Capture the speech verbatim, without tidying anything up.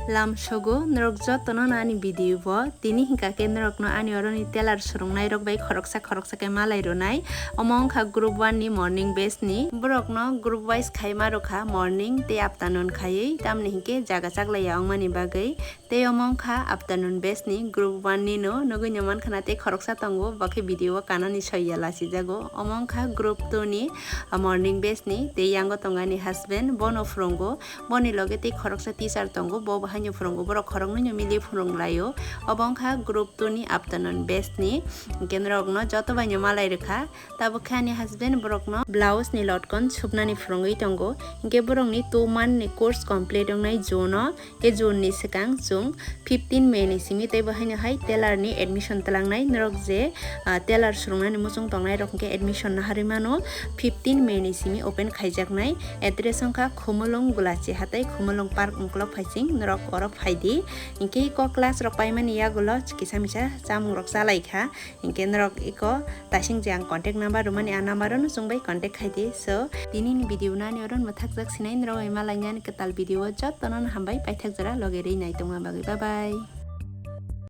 Lamsogo norok jotono no ani video bo tini hinkha khe norokno ani oroni tailor swrwngnairok bai khoroksa khoroksa khe malai rwnai. Omo wngkha group one ni morning batch ni. Borokno group wise khaima rwkha, morning tei afternoon khaiwi, tamni hinkhe jaga chaklaiya wngmani bagwi. Tei omo wngkha afternoon batch ni group one ni no, nugwi no mankha na tei khoroksa tongo, bo khe video o kanani soiya lasijago. Omo wngkha group two ni, ah, morning batch ni, tei yango tongo ani husband, bono phwrwngo. Boni loge tei khoroksa teacher tongo, bo bo haino phwrwngo, borok khoroknwi no mili phwrwng laio. Obo wngkha group two ni afternoon batch ni, hinkhe norokno joto bai no malai rwkha. Tabuk khe ani husband borokno blouse ni lotkon supnani phwrwngwi tongo, hinkhe borokni two month ni course complete wngnai June o. Khe June ni swkang chwng fifteen May ni simi tei bo haino hai tailor ni admission twlangnai. Norok je, ah, tailor swrwngnani muchung tongnai rok hinkhe admission naharwi mano, fifteen May ni simi open khaijaknai. Address wngkha Khumulwng Gulachi Hatai, Khumulwng Park Ungkolog phaising, norok oro phaidi. Hinkhe iko class rok paimani yagulo kisa misa chamung rok chalaikha. Hinkhe norok iko taising je ang contact number rwmani, a number o no chwng bai contact khaidi. So, tini ni video no ani oro mwthakjak sinai, norok bai malainani kwtal video o jotono no hambai paithak jora loge rwi naitongma bagwi. Bye bye.